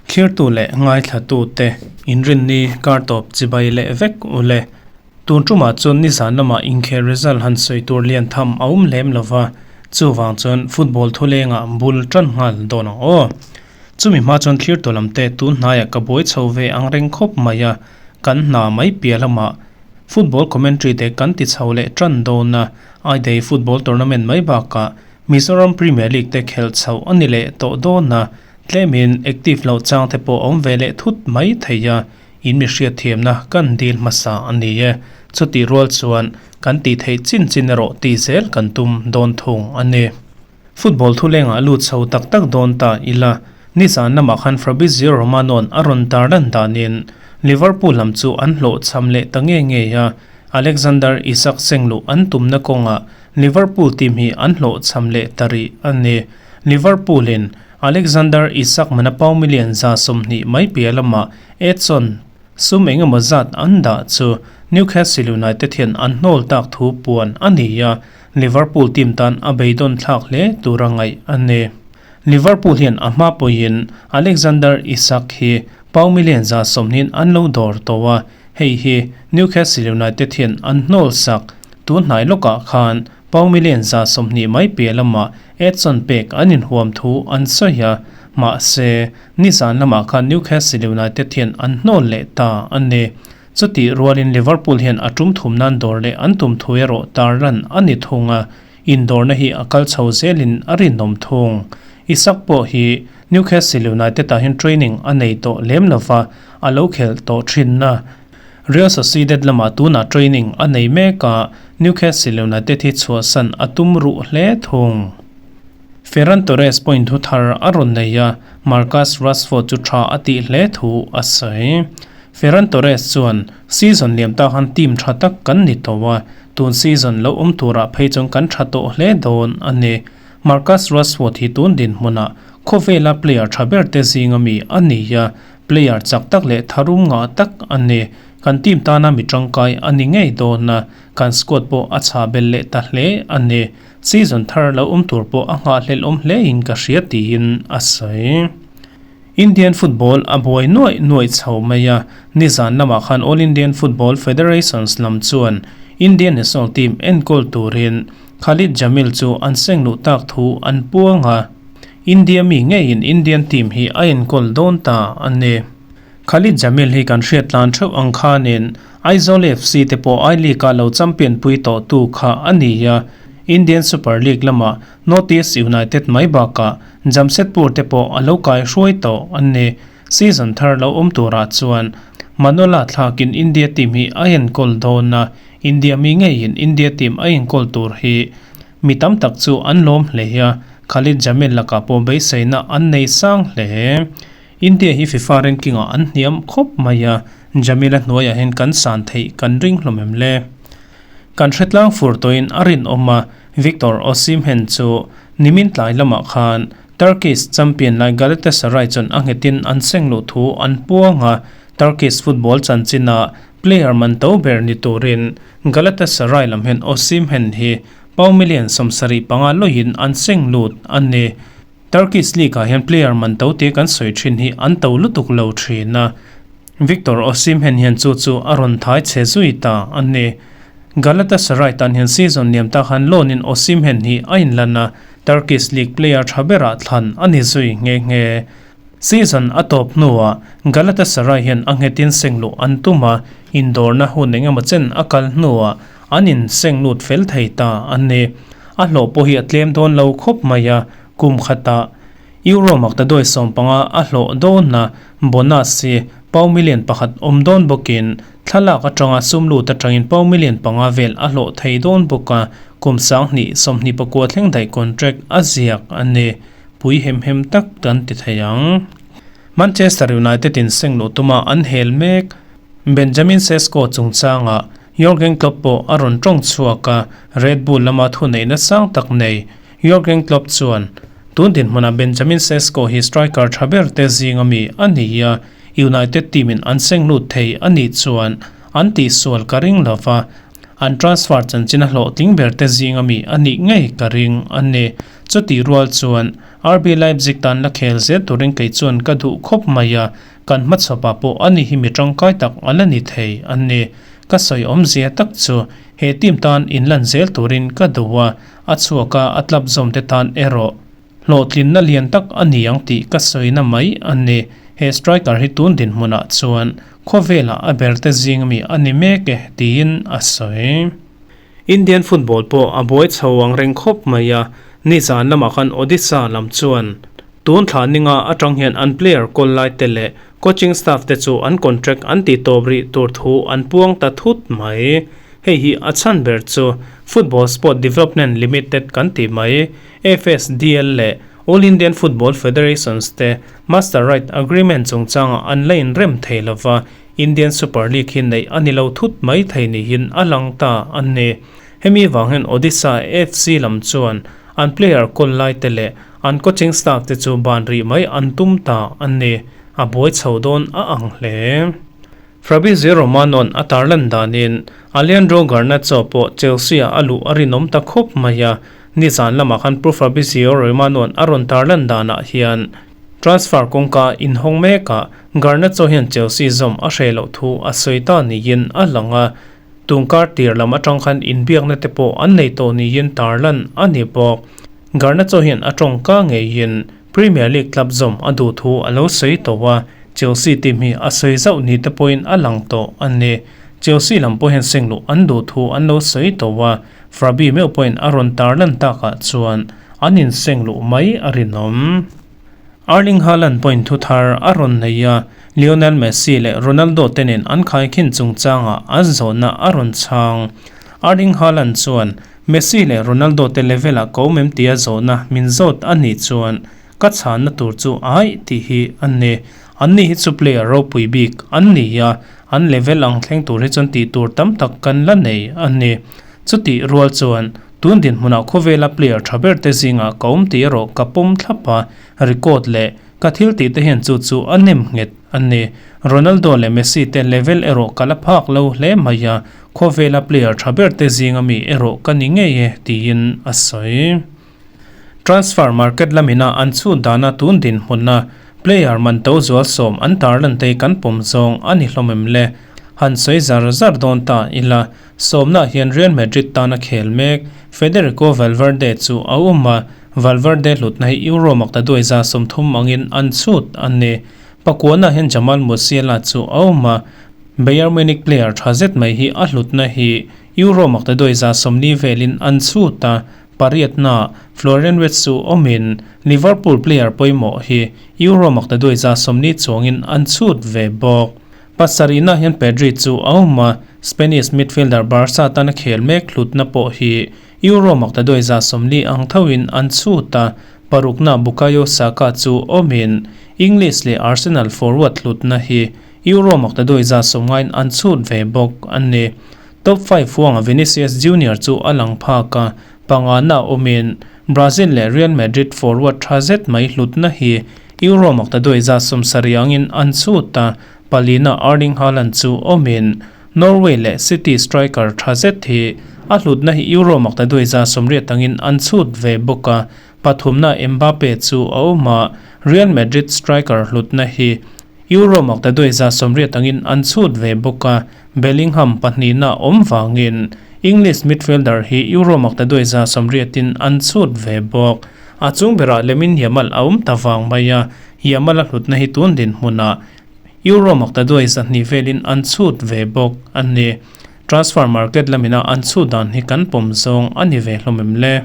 Thlirtu leh ngaithlatute inrinni kar tawp chibai leh vek u le. Tun tumah chuan nizan lamah inkhel result han sawi tur lian tham a awm lem lo va, chuvang chuan football thulengah bul tan nghal dawn ang aw. Chumi hma chuan thlirtu lamte tun hnaiah ka buai chho ve ang reng khawp mai a, kan hna mai piah lamah football commentary te kan ti chho leh tan dawn a, Aidei football tournament mai bakah Mizoram Premier League te khelh chhoh a ni leh tawh dawn a, tlemin active loh chang te pawh a awm ve leh thut mai thei a, in mi hriatthiamna kan dil hmasa a ni e. Chutih rual chuan kan tih theih chin chin erawh tih zel kan tum dawn thung a ni. Football thulengah lut chho tak tak dawn ta ila, nizan lamah khan Fabrizio Romano-a'n a rawn tar lan danin Liverpool lam chu an hlawhchham leh ta nge ngei a, Alexander Isak sengluh an tumna kawngah Liverpool team hi an hlawhchham leh ta rih a ni. Liverpool-in Alexander Isak mana pau million 20 mai piah lamah Edson sum eng emaw zat an dah chu Newcastle United hian an hnawl tak thu puan a ni a, Liverpool team tan a beidawn thlak hle tura ngaih a ni. Liverpool hian a hma pawhin Alexander Isak hi pau million 20 an lo dawr tawh a, Hei hi Newcastle United hian an hnawl sak. Tun hnai lawkah khan pau million 20 mai piah lamah Edson pek an inhuam thu an sawi a, mahse, nizan lamah khan Newcastle United hian an hnawl leh ta a ni. Chutih rualin Liverpool hian a tum thum nan dawr leh an tum thu erawh tarlan a ni thung a, indawrna hi a kal chho zelin a rinawm thung. Isak pawh hi Newcastle United ah hian training a nei tawh lem lova, a lo khelh tawh thin a. Real Sociedad lamah tunah training a nei mek a, Newcastle United hi chhuahsan a tum ruh hle thung. Ferran Torres pawhin thu thar a rawn nei a, Marcus Rashford chu tha a tih hle thu a sawi. Ferran Torres chuan, Season liam ta khan team tha tak kan ni tawh a, tun season lo awm turah phei chuan kan tha tawh hle dawn a ni. Marcus Rashford hi tun dinhmunah khawvela player tha ber te zinga mi a ni a, player chak tak leh tharum ngah tak a ni. Kan team tana mi tangkai a ni ngei dawn a, kan squad pawh a chhah belh leh ta hle a ni. Season thar lo awm tur pawh a nghahhlelh awm hle in ka hria tiin a sawi. Indian football a buai nuaih nuaih chho mai a, nizan lamah khan All Indian Football Federations lam chuan Indian national team enkawl turin Khalid Jamil chu an seng luh tak thu an puang a, India mi ngeiin Indian team hi a enkawl dawn ta a ni. Khalid Jamil hi kan hriat tlan theuh ang khanin Aizawl FC te pawh I League ah lo champion pui tawh tu kha a ni a, Indian Super League lamah North East United mai bakah Jamshedpur te pawh a lo kai hruai tawh a ni. Season thar lo awm turah chuan Manola thlakin India team hi a enkawl dawn a, India mi ngeiin India team a enkawl tur hi mi tam tak chu an lawm hle a, Khalid Jamil lakah pawh beiseina an nei sang hle. India hi FIFA ranking ah an hniam khawp mai a, Jamil-a hnuaiah hian kan san theih kan ring hlawm em le? Kan hretlang fur tawhin a rinawm a, Victor Osimhen chu nimin tlai lamah khan Turkish champion lai Galatasaray chuan a nghetin an seng luh thu an puang a, Turkish football chanchina player man to ber ni turin Galatasaray lam hian Osimhen hi pau million 75 lawiin an seng lut a ni. Turkish League ah hian player man to te kan sawi thin hi an to lutuk lo thin a, Victor Osimhen hian chu chu a rawn thai chhe zui ta a ni. Galatasaray tan hian season liam ta khan loan in Osimhen hi a inlan a, Turkish League player tha berah thlan a ni zui nghe nghe. Season a tawp hnuah Galatasaray hian a nghetin seng luh an tum a, indawrna hun engemaw chen a kal hnuah an inseng lut fel thei ta a ni. A hlawh pawh hi a tlem dawn lo khawp mai a, kum khatah Euro maktaduai 15 a hlawh dawn a, bonus hi pau million pakhat awm dawn bawkin thlalak atanga sum lut atangin pau million panga vel a hlawh thei dawn bawk a, kum 2029 thleng daih contract a ziak a ni. Pui hem hem tak kan ti thei ang. Manchester United in seng luh tuma an hel mek. Benjamin Sesko chungchangah Jurgen Klopp pawh a rawn tawng chhuak a, Red Bull lama thuneihna sang tak nei Jurgen Klopp chuan, Tun dinhmunah Benjamin Sesko hi striker tha ber te zinga mi a ni a, United team in an seng lut thei a nih chuan an tihsual ka ring lo va. An transfer chanchin a hlawhtling ber te zing ami a nih ngei ka ring a ni. Chutih rual chuan RB Leipzig tan la khel zel turin kei chuan ka duh khawp mai a, kan hmachhawpah pawh ani hi mi tangkai tak a la ni thei a ni. Ka sawi awmzia tak chu he team tan inlan zel turin ka duh a, a chhuak a a tlap zawm te tan erawh hlawhtlinna lian tak a ni ang tih ka sawina mai a ni. He striker hi tun dinhmunah chuan khawvelah a ber te zing ami a ni mek e tiin a sawi. Indian football pawh a buai chho ang reng khawp mai a, nizan lamah khan Odisha lam chuan tun thla ninga atang hian an player kawl lai te leh coaching staff te chu an contract an tih tawp rih tur thu an puang ta thut mai. Hei hi a chhan ber chu Football Sport Development Limited kan tih mai, FSDL leh All Indian Football Federations te Master Right Agreement chungchangah an la inrem thei lova, Indian Super League hi neih a ni lo thut mai thei niin a lang ta a ni. Hemi vang hian Odisha FC lam chuan an player kawl lai te leh an coaching staff te chu ban rih mai an tum ta a ni. A buai chho dawn a ang hle. Fabrizio Romano-a'n a tarlan danin Alejandro Garnacho pawh Chelsea-ah a luh a rinawm ta khawp mai a, nizan lamah khan Pu Fabrizio Romano-a'n a rawn tarlan danah hian Transfer kawngka inhawng mekah Garnacho hian Chelsea zawm a hreh loh thu a sawi ta niin a lang a, tungkar tir lam atang khan inbiakna te pawh an nei tawh niin tarlan a ni bawk. Garnacho hian a tawngka ngeiin Premier League club zawm a duh thu a lo sawi tawh a, Chelsea team hi a sawi zauh ni te pawhin a lang tawh a ni. Chelsea lam pawh hian sengluh an duh thu an lo sawi tawh a, Fabi meuh pawhin a rawn tarlan takah chuan an insengluh mai a rinawm. Erling Haaland pawhin thu thar a rawn nei a, Lionel Messi leh Ronaldo te nen an khaikhin chungchangah an zawhna a rawn chhang. Erling Haaland chuan, Messi leh Ronaldo te level-ah ka awm em tia zawhna min zawt a nih chuan ka chhanna tur chu aih tih hi a ni. Anni hi chu player ropui bik an ni a, an level ang thleng tur hi chuan tih tur tam tak kan la nei a ni. Chutih rual chuan tun dinhmunah khawvela player tha ber te zingah ka awm tih erawh ka pawm thlap a, record leh ka thil tih te hian chu chu a nem nghet a ni. Ronaldo leh Messi te level erawh ka la phak lo hle mai a, khawvela player tha ber te zinga mi erawh ka ni ngei e tiin a sawi. Transfer market lamina an chhut dana tun dinhmunna player man to zual sawm an tarlan te kan pawm zawng a ni hlawm em le? Han sawi zar zar dawn ta ila, sawmna hian Real Madrid tana khel mek Federico Valverde chu a awm a, Valverde hlutna hi Euro makta duai 30 angin an chhut a ni. Pakuana hian Jamal Musiala chu a awm a, Bayern Munich player tha zet mai hi a hlutna hi Euro makta duai 40 velin an chhut a, Pariatna, Florian Wirtz chu awmin Liverpool player pawimawh hi Euro makta duai 40 chuangin an chhut ve bawk. Pasarihna hian Pedri chu a awm a, Spanish midfielder Barca tana khel mek hlutna pawh hi Euro makta duai 40 ang thoin an chhut a, parukna Bukayo Saka chu awmin English leh Arsenal forward hlutna hi Euro makta duai 90 in an chhut ve bawk a ni. Top 5 huangah Vinicius Junior chu a lang phak a, pangana awmin Brazil leh Real Madrid forward tha zet mai hlutna hi Euro makta duai 70 angin an chhut a, palina Erling Haaland chu awmin Norway leh City striker tha zet hi a hlutna hi Euro makta duai 80 angin an chhut ve bawk a, pathumna Mbappe chu a awm a, Real Madrid striker hlutna hi Euro makta duai 80 angin an chhut ve bawk a, Bellingham pahnihna awm vangin English midfielder hi Euro makta duai 80 in an chhut ve bawk. A chung berah Lamine Yamal a awm ta vang mai a, Yamal a hlutna hi tun dinhmunah Euro makta duai 200 velin an chhut ve bawk a ni. Transfer market lamina an chhut dan hi kan pawm zawng a ni ve hlawm em le?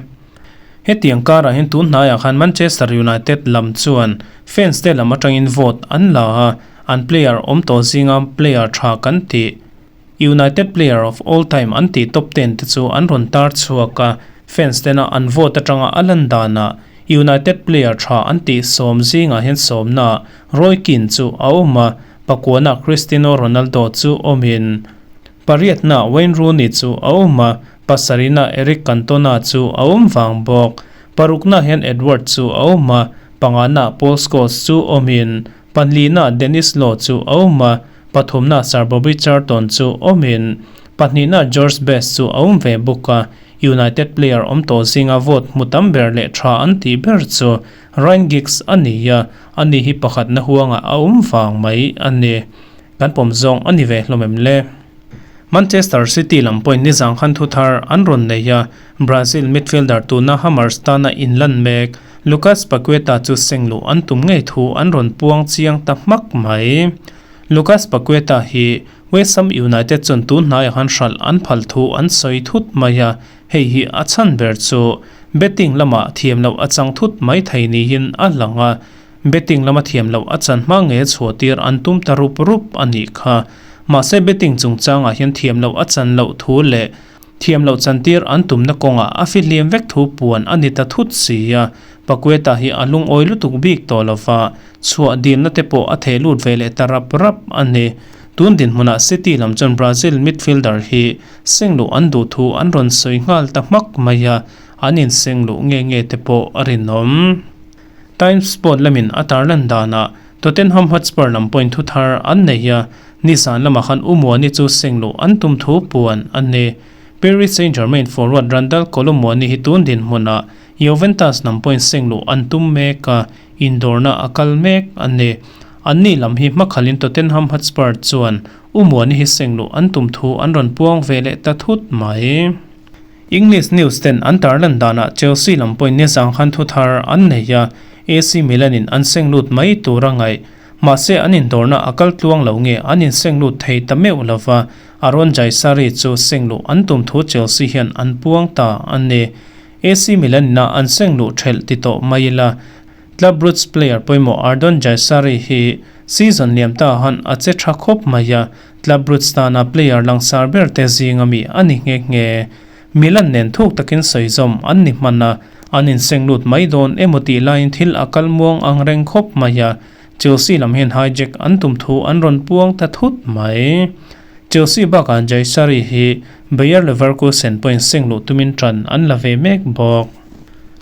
Hetiang karah hian tun hnaiah khan Manchester United lam chuan fans te lam atangin vote an la a, an player awm tawh zinga player tha kan tih United player of all time an tih top ten te chu an rawn tar chhuak a, fans tena an vote atanga a lan danah United player tha an tih sawm zingah hian sawmna Roy Keane chu a awm a, pakuana Cristiano Ronaldo chu awmin pariatna Wayne Rooney chu a awm a, pasarihna Eric Cantona chu a awm vang bawk. Parukna hian Edward chu a awm a, pangana Paul Scholes chu awmin panlina Denis Law chu a awm a, pathumna Sir Bobby Charlton chu awmin. Pahnihnaah George Best chu a awm ve bawk a, United player awm tawh zinga vote hmu tam ber leh tha an tih ber chu Ryan Giggs a ni a, ani hi pakhatna huangah a awm vang mai a ni. Kan pawm zawng a ni ve hlawm em le? Manchester City lam pawhin nizang khan thu thar an rawn nei a, Brazil midfielder tuna Hammers tana inlan mek Lucas Paqueta chu sengluh an tum ngei thu an rawn puang chiang ta hmak mai. Lucas Paqueta hi West Ham United chuan tun hnaiah khan hralh an phal thu an sawi thut mai a, hei hi a chhan ber chu betting lamah thiam loh a chang thut mai thei niin a lang a, betting lama thiam loh a chan hma nge chhuah tir an tum ta rup rup a nih kha. Mahse betting chungchangah hian thiam loh a chan loh thu leh thiam loh chan tir an tumna kawngah a fihlim vek thu puan a ni ta thut si a, Paqueta hi a lungawi lutuk bik tawh lova, Chhuah dilna te pawh a theh lut ve leh ta rap rap a ni. Tun dinhmunah City lam chuan Brazil midfielder hi sengluh an duh thu an rawn sawi nghal ta hmak mai a, an insengluh nge nge te pawh a rinawm. Times Sport lamin a tarlan danah Tottenham Hotspur lam pawhin thu thar an nei a, nizan lamah khan U Muani chu sengluh an tum thu puan a ni. Paris Saint-Germain forward Randal Kolo Muani hi tun dinhmunah Juventus lam pawhin sengluh an tum mek a, Indawrna a kal mek a ni. Anni lam hi hmakhalin Tottenham Hotspur chuan U Muani hi sengluh an tum thu an rawn puang ve leh ta thut mai. English news ten an tarlan danah Chelsea lam pawhin nizang khan thu thar an nei a, AC Milan in an seng lut mai tur a ngaih. Mahse an indawrna a kal tluang lo nge an inseng lut thei ta meuh lova, Aaron Jaisari chu sengluh an tum thu Chelsea hian an puang ta a ni. AC Milan ina an seng luh thelh ti tawh mai ila, Club Brugge player pawimawh Ardon Jashari hi season liam ta han a che tha khawp mai a, Club Brugge tana player langsar ber te zinga mi a ni nghe nghe. Milan nen thuk takin sawi zawm an ni hman a, an inseng lut mai dawn emaw tih laiin thil a kal muang ang reng khawp mai a, Chelsea lam hian hijack an tum thu an rawn puang ta thut mai. Chelsea bakah Jaisari hi Bayer Leverkusen pawhin seng luh tumin tan an la ve mek bawk.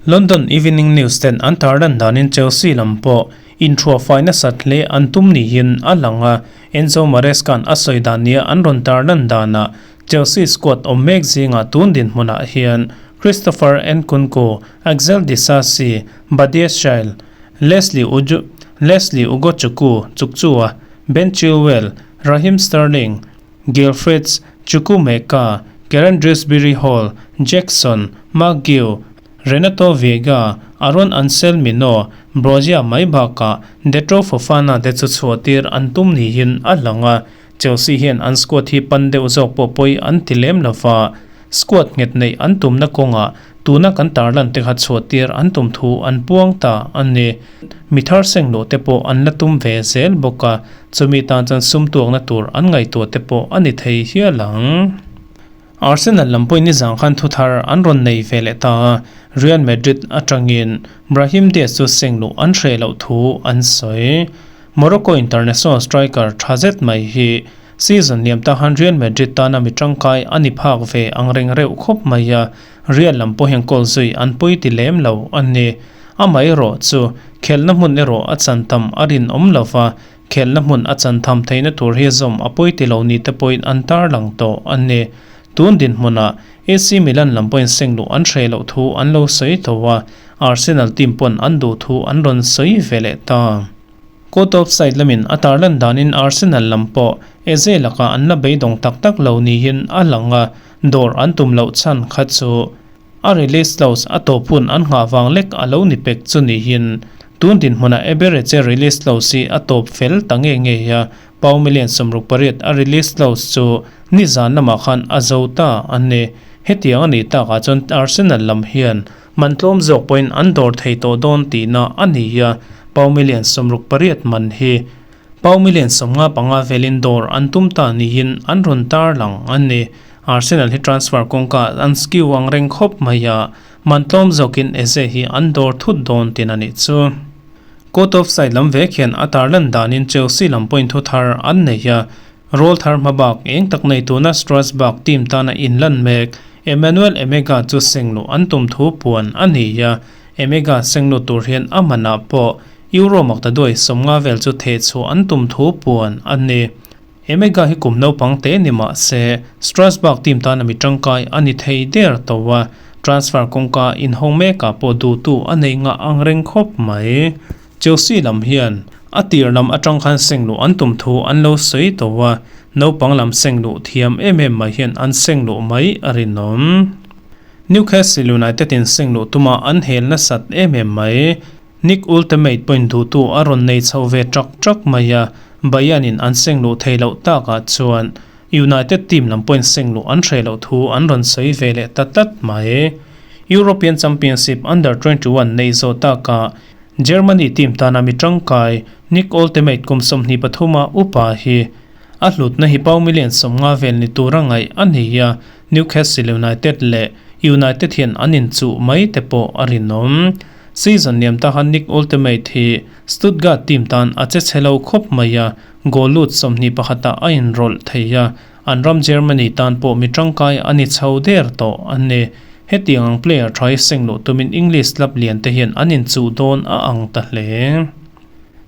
London Evening News ten an tarlan danin Chelsea lam pawh inthuahfai nasat hle an tum niin a lang a, Enzo Maresca-a'n a sawi dan nia an rawn tarlan danah Chelsea squad awm mek zingah tun dinhmunah hian Christopher Nkunku, Axel Disasi, Badiashile, Leslie Uju, Lesley Ugochukwu, Chukchua, Ben Chilwell, Raheem Sterling, Gilfritz, Chukwuemeka, Kieran Dewsbury-Hall, Jackson, Marc Guiu, Renato Veiga, Aaron Anselmino, Broja mai bakah Datro Fofana te chu chhuahtir an tum niin a lang a, Chelsea hian an squad hi pan deuh zawk pawh pawi an ti lem lova, squad nghet neih an tumna kawngah tuna kan tarlan te kha chhuahtir an tum thu an puang ta a ni. Mi thar seng luh te pawh an la tum ve zel bawk a, chumi tan chuan sum tuakna tur an ngaihtuah te pawh a ni thei hial ang. Arsenal lam pawhin nizang khan thu thar an rawn nei ve leh ta a, Real Madrid atangin Brahim Diaz chu seng luh an hreh loh thu an sawi. Morocco international striker tha zet mai hi season liam ta han Real Madrid tana mi tangkai a ni phak ve ang reng reuh khawp mai a, Real lam pawh hian goal zui an pawi ti lem lo a ni. Amaherawh chu khelhna hmun erawh a chan tam a rinawm lo va, khelhna hmun a chan tham theihna tur hi zawm a pawi ti lo ni te pawhin an tarlang tawh a ni. Tun dinhmunah AC Milan lam pawhin seng luh an hreh loh thu an lo sawi tho a, Arsenal team pawn an duh thu an rawn sawi ve leh ta. Court of side lamin a tarlan danin Arsenal lam pawh Eze lakah an la beidawng tak tak lo niin a lang a, dawr an tum loh chhan kha chu a release clause a tawp hun an nghah vang lek a lo ni pek chu niin tun dinhmunah Ebereche release clause hi a tawp fel ta nge nge a, Pau million 68 a release clause chu nizan lamah khan a zo ta a ni. Hetiang a nih takah chuan Arsenal lam hian Man tlawm zawk pawhin an dawr thei tawh dawn tihna a ni a, pau million 68 man hi pau million 55 velin dawr an tum ta niin an rawn tarlang a ni. Arsenal hi transfer kawngka an skew ang reng khawp mai a, man tlawm zawkin Eze hi an dawr thut dawn tin a nih chu. Court of side lam vek hian a tarlan danin Chelsea lam pawhin thu thar an nei a, Role thar hma bak eng tak nei tuna Strasbourg team tana inlan mek Emmanuel Emegha chu sengluh an tum thu puan a ni a, Emegha sengluh tur hian a manah pawh Euro maktaduai 50 vel chu thehchhuah an tum thu puan a ni. Emegha hi kum naupang te ni mah se Strasbourg team tana mi tangkai a ni thei der tawh a, transfer kawngka inhawng mekah pawh duhtu a nei ngah ang reng khawp mai. Chelsea lam hian a tir lam atang khan seng luh an tum thu an lo sawi tawh a, naupang lam seng luh thiam em em mai hian an seng luh mai a rinawm. Newcastle United in seng luh tuma an hel nasat em em mai. Nick Ultimate pawhin duhtu a rawn nei chho ve ṭak ṭak mai a, Bayern in an seng luh thei loh takah chuan United team lam pawhin seng luh an hreh loh thu an rawn sawi ve leh ta tlat mai. European Championship Under 21 neih zawh takah Germany team tana mi tangkai Nick Ultimate kum 23 a upa hi a hlutna hi pau million 50 vel ni tura ngaih a ni a, Newcastle United leh United hian an inchuh mai te pawh a rinawm. Season liam ta khan Nick Ultimate hi Stuttgart team tan a che chhe lo khawp mai a, goal lut 21 ah a inrawlh thei a, an ram Germany tan pawh mi tangkai a ni chho der tawh a ni. Hetiang ang player tha hi seng luh tumin English club lian te hian an inchuh dawn a ang ta hle.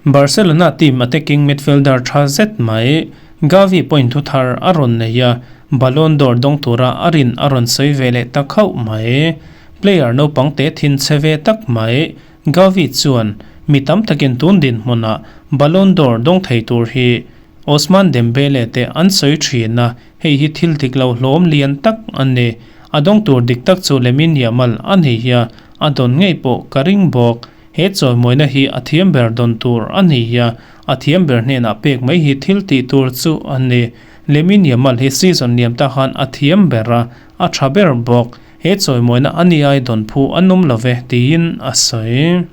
Barcelona team attacking midfielder tha zet mai Gavi pawhin thu thar a rawn nei a, Ballon d'Or dawng tura a rin a rawn sawi ve leh ta khauh mai. Player naupang te thin chhe ve tak mai Gavi chuan mi tam takin tun dinhmunah Ballon d'Or dawng thei tur hi Ousmane Dembele te an sawi thin a, hei hi thil dik lo hlawm lian tak a ni. A dawng tur dik tak chu Lamine Yamal a ni a, a dawn ngei pawh ka ring bawk. He chawimawina hi a thiam ber dawn tur a ni a, a thiam ber hnenah pek mai hi thil tih tur chu a ni. Lamine Yamal hi season liam ta khan a thiam ber a, a tha ber bawk. He chawimawina a ni ai dawn phu a nawm lo ve, tiin a sawi.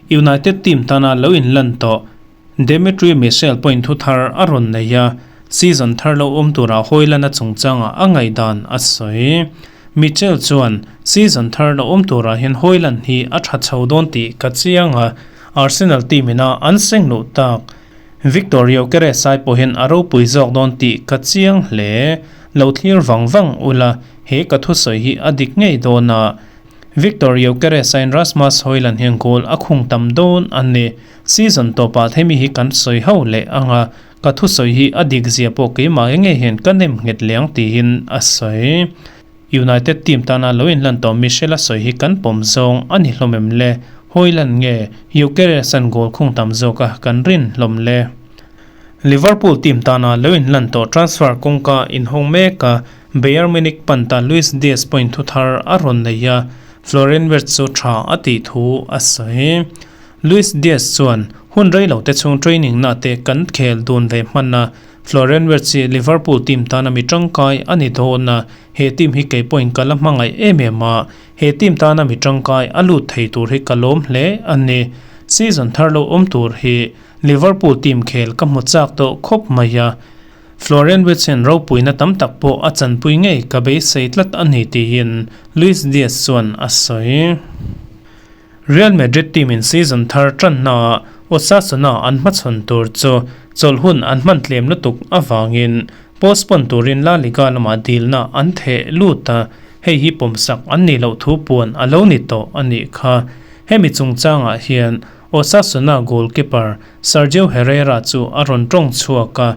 United team tana lo inlan tawh Demetri Michel pawhin thu thar a rawn nei a, season thar lo awm tura Hojlund-a chungchangah a ngaihdan a sawi. Michel chuan, Season thar lo awm turah hian Hojlund hi a tha chho dawn tih ka chiang a, Arsenal team ina an seng luh tak. Victor Gyökeres ai pawhin a ropui zawk dawn tih ka chiang hle. Lo thlir vang vang ula, he ka thusawi hi a dik ngei dawn a. Victor Gyökeres aiin Rasmus Hojlund hian goal a khung tam dawn a ni. Season tawpah themi hi kan sawi ho leh ang a, ka thusawi hi a dik zia pawh keimah nge hian ka nem nghet leh ang tiin a sawi. United team tana lo inlan tawh Michel a sawi hi kan pawm zawng a ni hlawm em le? Hojlund nge Gyökeres an goal khung tam zawk a kan rin hlawm le? Liverpool team tana lo inlan tawh transfer kawngka inhawng mek a, Bayern Munich pan ta Luis Diaz pawhin thu thar a rawn nei a, Florian Wirtz chu tha a tih thu a sawi. Luis Diaz chuan, Hun rei lo te chhung training na te kan khel dun ve hman a, Florian Wirtz hi Liverpool team tana mi tangkai a ni dawn a, he team hi kei pawhin ka la hmangaih em em a, he team tana mi tangkai a lut thei tur hi ka lawm hle a ni. Season thar lo awm tur hi Liverpool team khel ka hmu chak tawh khawp mai a, Florian Wirtz hian ropuina tam tak pawh a chanpui ngei ka beisei tlat a ni tiin Luis Diaz chuan a sawi. Real Madrid team in season thar tannaah Osasuna an hmachhawn tur chu chawlh hun an hman tlem lutuk avangin postpone turin La Liga lamah dilna an theh lut a, hei hi pawmsak an nih loh thu puan a lo ni tawh a nih kha. Hemi chungchangah hian Osasuna goalkeeper Sergio Herrera chu a rawn tawng chhuak a,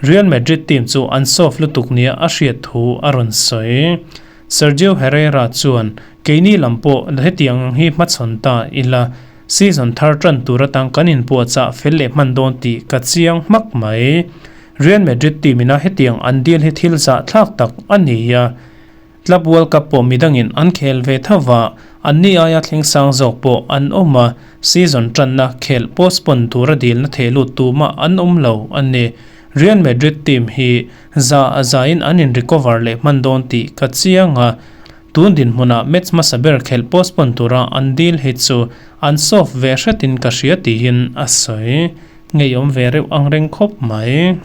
Real Madrid team chu an soft lutuk nia a hriat thu a rawn sawi. Sergio Herrera chuan, Keini lam pawh hetiang hi hmachhawn ta ila, season thar tan tur atang kan inpuahchah fel leh hman dawn tih ka chiang hmak mai. Real Madrid team ina hetiang an deal hi thil zahthlak tak a ni a, Club World Cup pawh midangin an khel ve tho va, anni aia thleng sang zawk pawh an awm a, season tanna khelh postpone tura dilna theh lut tumah an awm lo a ni. Real Madrid team hi za a zain an in recover leh hman dawn tih ka chiang a, tun dinhmunah match hmasa ber khelh postpone tura an deal hi chu an soft ve hretin ka hria tiin a sawi. Ngeiawm ve reuh ang reng khawp mai.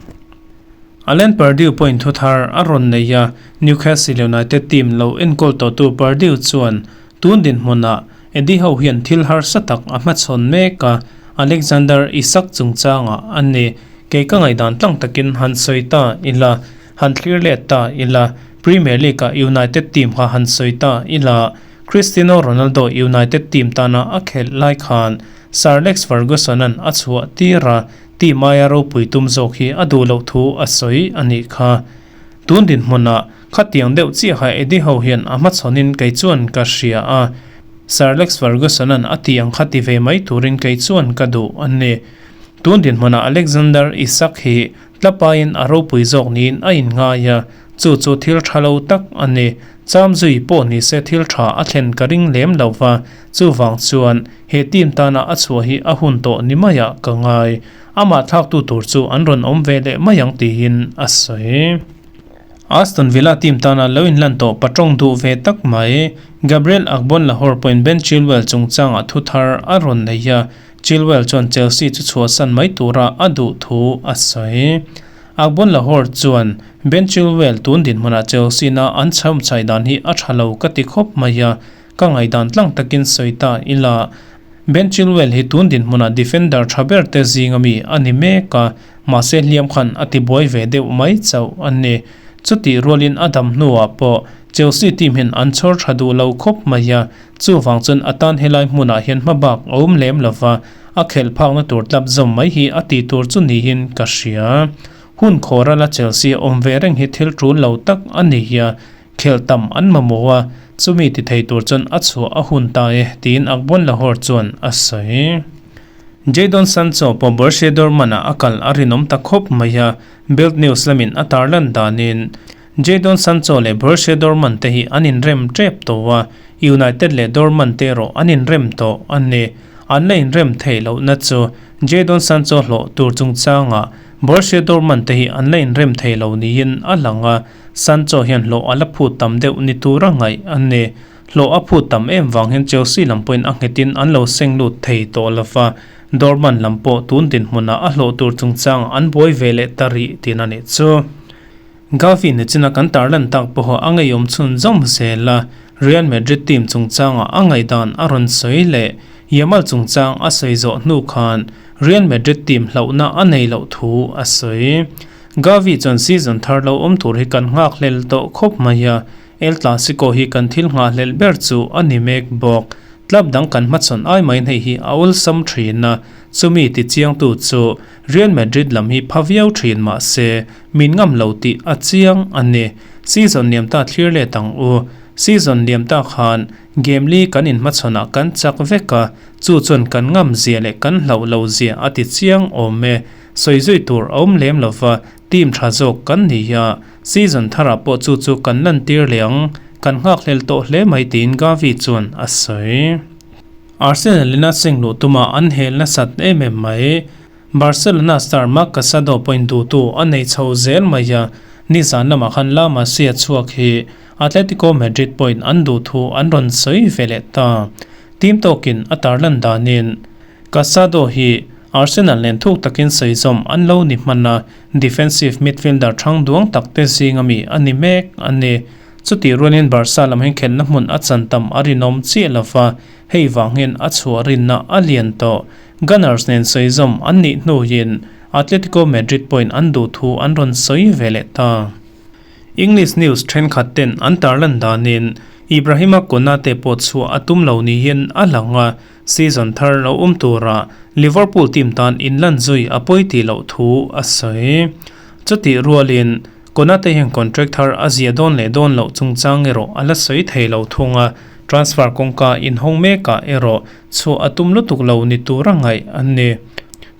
Alan Pardew pawhin thu thar a rawn nei a, Newcastle United team lo enkawl tawhtu Pardew chuan tun dinhmunah Eddie Howe hian thil harsa tak a hmachhawn mek a, Alexander Isak chungchangah a ni. Kei ka ngaihdan tlang takin han sawi ta ila, han thlir let ta ila, Premier League-ah United team kha han sawi ta ila, Cristiano Ronaldo United team tana a khelh lai khan Sir Alex Ferguson-a'n a chhuah tir a. Team aia ropui tum zawk hi a duh loh thu a sawi a nih kha. Tun dinhmunah khatiang deuh chiaha Eddie Howe hian a hmachhawnin kei chuan ka hria a, Sir Alex Ferguson-a'n a tih ang kha ti ve mai turin kei chuan ka duh a ni. Tun dinhmunah Alexander Isak hi tlapaiin a ropui zawk niin a inngai a, chu chu thil tha lo tak a ni. Cham zui pawh ni se thil tha a thlen ka ring lem lo va, chuvang chuan he team tana a chhuah hi a hun tawh ni maiah ka ngai. Amah thlaktu tur chu an rawn awm ve leh mai ang tiin a sawi. Aston Villa team tana lo inlan tawh patawng duh ve tak mai. Gabriel Agbonlahor pawhin Ben Chilwell chungchangah thu thar a rawn nei a, Chilwell chuan Chelsea chu chhuahsan mai tura a duh thu a sawi. Agbonlahor chuan, Ben Chilwell tun dinhmunah Chelsea-na an chhawmchhai dan hi a tha lo ka ti khawp mai a, ka ngaihdan tlang takin sawi ta ila. Ben Chilwell hi tun dinhmunah defender tha ber te zinga mi a ni mek a, mahse hliam khan a ti buai ve deuh mai chauh a ni. Chutih rualin a dam hnuah pawh Chelsea team hian an chhawr tha duh lo khawp mai a, chuvang chuan a tan helai hmunah hian hmabak a awm lem lo va, a khelh phakna tur tlap zawm mai hi a tih tur chu niin ka hria. Hun khawrala Chelsea a awm ve reng hi thil tul lo tak a ni a, Khelh tam an mamawh a, chumi ti thei tur chuan a chhuah a hun ta e, tiin Agbonlahor chuan a sawi. Jadon Sancho pawh Borussia Dortmund-ah a kal a rinawm ta khawp mai a, Bild News lamin a tarlan danin Jadon Sancho leh Borussia Dortmund te hi an inrem tep tawh a, United leh Dortmund te erawh an inrem tawh a ni. An la inrem theih lohna chu Jadon Sancho hlawh tur chungchangah Borussia Dortmund te hi an la inrem thei lo niin a lang a, Sancho hian hlawh a la phut tam deuh ni tura ngaih a ni. Hlawh a phut tam em vang hian Chelsea lam pawhin a nghetin an lo seng lut thei tawh lo va, Dortmund lam pawh tun dinhmunah a hlawh tur chungchang an buai ve leh ta rih tihna nih chu. Gavi nichina kan tarlan tak pawha a ngeiawm chhunzawm zel a, Real Madrid team chungchangah a ngaihdan a rawn sawi leh Yamal chungchang a sawi zawh hnu khan Real Madrid team hlauhna a nei loh thu a sawi. Gavi chuan season thar lo awm tur hi kan nghakhlel tawh khawp mai a, El Clasico hi kan thil nghahhlelh ber chu a ni mek bawk. Club dang kan hmachhawn ai mai hei hi a awlsam thin a, chumi tichiangtu chu Real Madrid lam hi pha viau thin mah se min ngam lo tih a chiang a ni. Season liam ta thlir let ang u. Season liam ta khan game li kan inhmachhawnah kan chak vek a, chu chuan kan ngam zia leh kan hlauh lo zia a ti chiang awm e. Sawi zui tur a awm lem lova, team tha zawk kan ni a, season tharah pawh chu chu kan lantir leh ang, kan nghakhlel tawh hle mai tiin Gavi chuan a sawi. Arsenal in a seng luh tuma an hel nasat em em mai. Barcelona star Marc Casado pawhin duhtu a nei chho zel mai a, nizan lamah khan La Masia chhuak hi Atletico Madrid pawhin an duhthu an rawn sawi ve leh ta. Team tawkin a tarlan danin Casado hi Arsenal nen thuk takin sawi zawm an lo ni hman a, defensive midfielder thang duang tak te zinga mi a ni mek a ni. Chutih rualin Barca lam hian khelhna hmun a chan tam a rinawm chiah lo va, hei vang hian a chhuah rinna a lian tawh. Gunners nen sawi zawm an nih hnuin Atletico Madrid pawhin an duh thu an rawn sawi ve leh ta. English news thenkhat ten an tarlan danin Ibrahima Konate pawh chhuah a tum lo niin a lang a, Season thar lo awm tura Liverpool team tan inlan zui a pawi tih loh thu a sawi. Chutih rualin Konate hian contract thar a ziah dawn leh dawn loh chungchang erawh a la sawi thei lo thung a, transfer kawngka inhawng mekah erawh chhuah a tum lutuk lo ni tura ngaih a ni.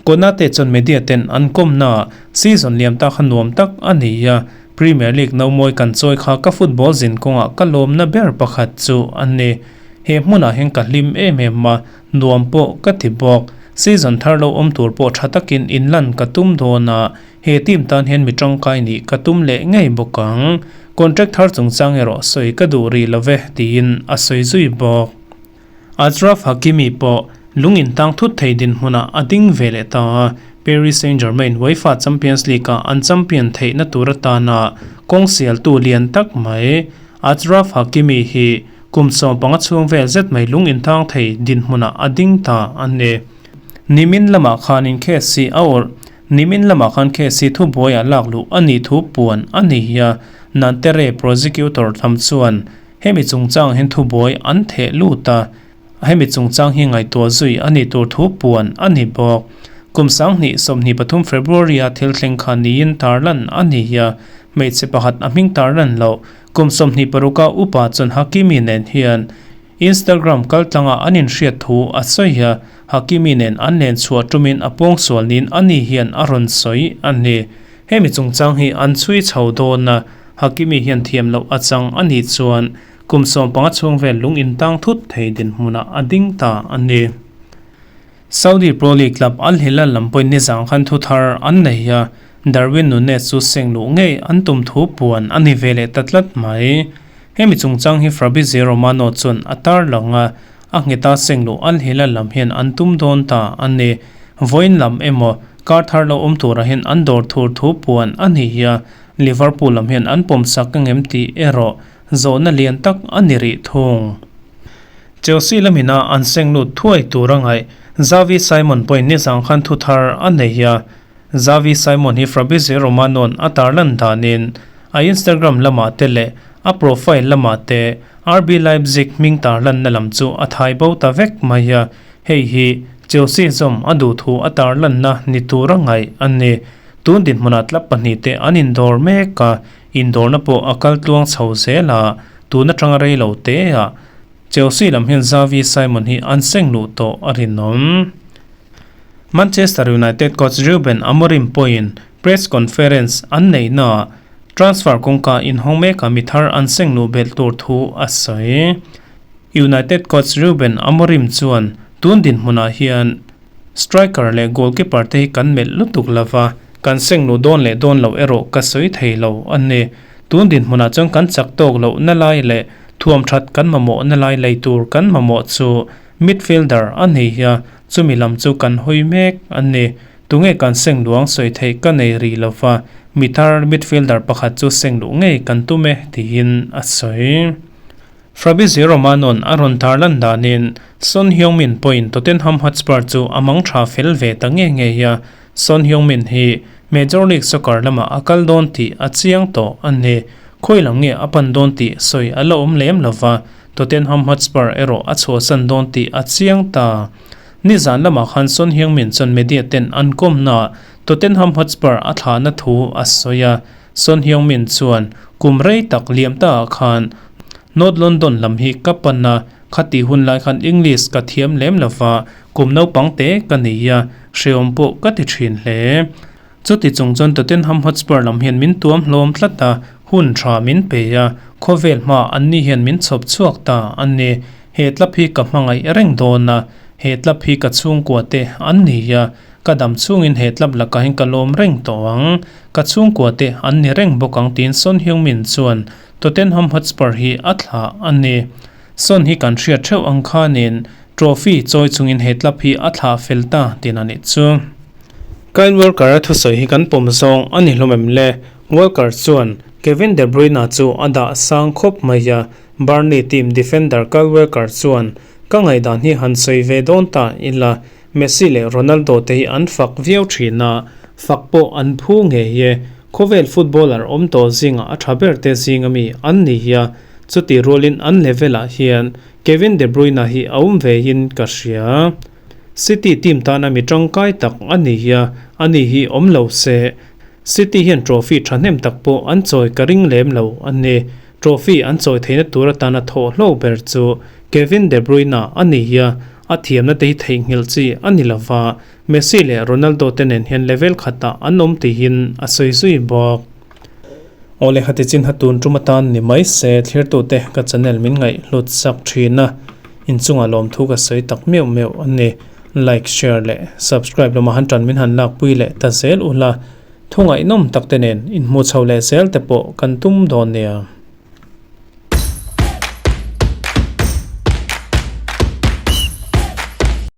Konate chuan media ten an kawmnaah season liam ta kha nuam tak a ni a, Premier League nomawi kan chawi kha ka football zin kawngah ka lawmna ber pakhat chu a ni. He hmunah hian ka hlim em em a, nuam pawh ka ti bawk. Season thar lo awm tur pawh tha takin inlan ka tum dawn a, he team tan hian mi tangkai nih ka tum leh ngei bawk ang. Contract thar chungchang erawh sawi ka duh rih lo ve, tiin a sawi zui bawk. Achraf Hakimi pawh lung intang thut thei dinhmunah a ding ve leh ta a, Paris Saint-Germain UEFA Champions League-ah an champion theihna tur atana kawng sialtu lian tak mai Achraf Hakimi hi Kum 15 chhung vel zet mai lung inthang thei dinhmunah a ding ta a ni. Nimin lamah khanin case hi a awrh. Nimin lamah khan case hi thubuaiah lak luh a nih thu puan a ni hi a, Nanterre prosecutor tham chuan hemi chungchang hian thubuai an theh lut a, hemi chungchang hi ngaihtuah zui a nih tur thu puan a ni bawk. Kum 2023 February-a thil thleng kha niin tarlan a ni a, hmeichhe pakhat a hming tarlan loh kum 26 a upa chuan Hakimi nen hian Instagram kaltlanga an inhriat thu a sawi a, Hakimi nen an len chhuah tumin a pawngsual niin ani hian a rawn sawi a ni. Hemi chungchang hi an chhui chho dawn a, Hakimi hian thiam loh a chang a nih chuan kum 15 chhung vel lung intang thut thei dinhmunah a ding ta a ni. Saudi Pro League club Al Hilal lam pawhin nizang khan thu thar an nei a, Darwin Nunez chu seng luh ngei an tum thu puan a ni ve leh ta tlat mai. Hemi chungchang hi Fabrizio Romano chuan a tarlang a, a ngheta seng luh Al Hilal lam hian an tum dawn ta a ni. Vawiin lam emaw kar thar lo awm turah hian an dawr thur thu puan a ni a, Liverpool lam hian an pawmsak angem tih erawh zawhna lian tak a ni rih thung. Chelsea lamina an seng lut thuai tur a ngaih Xavi Simon pawhin nizang khan thu thar a nei a. Xavi Simon hi Fabrizio Romano-a'n a tarlan danin a Instagram lamah te leh a profile lamah te RB Leipzig hming tarlanna lam chu a thai bo ta vek mai a, hei hi Chelsea zawm a duh thu a tarlanna ni tur a ngaih a ni. Tun dinhmunah tlap pahnihte an indawr mek a, indawrna pawh a kal tluang chho zel a, tun atanga rei lo te ah Chelsea lam hian Xavi Simon hi an seng luh tawh a rinawm. Manchester United coach Ruben Amorim pawhin press conference an neihnaah transfer kawngka inhawng mekah mi thar an seng luh belh tur thu a sawi. United coach Ruben Amorim chuan tun dinhmunah hian Striker leh goalkeeper te hi kan melh lutuk lova, kan seng luh dawn leh dawn loh erawh ka sawi thei lo a ni. Tun dinhmunah chuan kan chak tawk loh na lai leh thuam that kan mamawh na lai lei tur kan mamawh chu midfielder a ni a, chumi lam chu kan hawi mek a ni. Tunge kan seng luang sawi theih ka nei rih lova, mi thar midfielder pakhat chu seng luh ngei kan tum e tiin a sawi. Fabrizio Romano-a'n a rawn tarlan danin Son Heung-min pawhin Tottenham Hotspur chu a mang tha fel ve ta nge ngei a, Son Heung-min hi Major League Soccer lamah a kal dawn tih a chiang tawh a ni. Khawi lam nge a pan dawn tih sawi a la awm lem lo va, Tottenham Hotspur erawh a chhuahsan dawn tih a chiang ta. Nizan lamah khan Son Heung-min chuan media ten an kawmnaah Tottenham Hotspur a thlahna thu a sawi a, Son Heung-min chuan kum rei tak liam taah khan North London lam hi ka pan a, khati hun lai khan English ka thiam lem lo va, kum naupang te ka nei a, hrehawm pawh ka ti thin hle. Chuti chung chuan Tottenham Hotspur lam hian min tuam hlawm tlat a, hun tha min pe a, khawvel hma anni hian min chhawp chhuak ta a ni. He tlap hi ka hmangaih reng dawn a, he tlap hi ka chhungkua te an ni a, Ka dam chhungin he tlap lakah hian ka lawm reng tawh ang. Ka chhungkua te an ni reng bawk ang tiin Son Heung-min chuan Tottenham Hotspur hi a thlah a ni. Son hi kan hriat theuh ang khanin trophy chawi chungin he tlap hi a thlah fel ta tin a nih chu. Kyle Walker-a thusawi hi kan pawm zawng a ni hlawm em le? Walker chuan Kevin De Bruyne chu a dah sang khawp mai a, Burnley team defender Kyle Walker chuan, Ka ngaihdan hi han sawi ve dawn ta ila, Messi leh Ronaldo te hi an fak viau thin a, fak pawh an phu ngei e. Khawvel footballer awm tawh zingah a tha ber te zinga mi an ni hi a, chuti rualin an level ah hian Kevin De Bruyne hi a awm ve in ka hria. City team tana mi tangkai tak a ni hi a, ani hi awm lo se City hian trophy thahnem tak pawh an chawi ka ring lem lo a ni. Trophy an chawi theihna tur atana thawh hlo ber chu Kevin De Bruyne a ni hi a, a thiamna te hi theihnghilh chi a ni lova, Messi leh Ronaldo te nen hian level khatah an awm tihin a sawi zui bawk. Awle khati chin ha tun tum atan ni mai se thlirtute ka channel min ngaih hlut sak thin a, inchungah lawmthu ka sawi tak meuh meuh a ni. Like, share leh subscribe lamah han tan min han lakpui leh ta zel ula, Thu ngaihnawm tak te nen inhmuh chho leh zel te pawh kan tum dawn nia.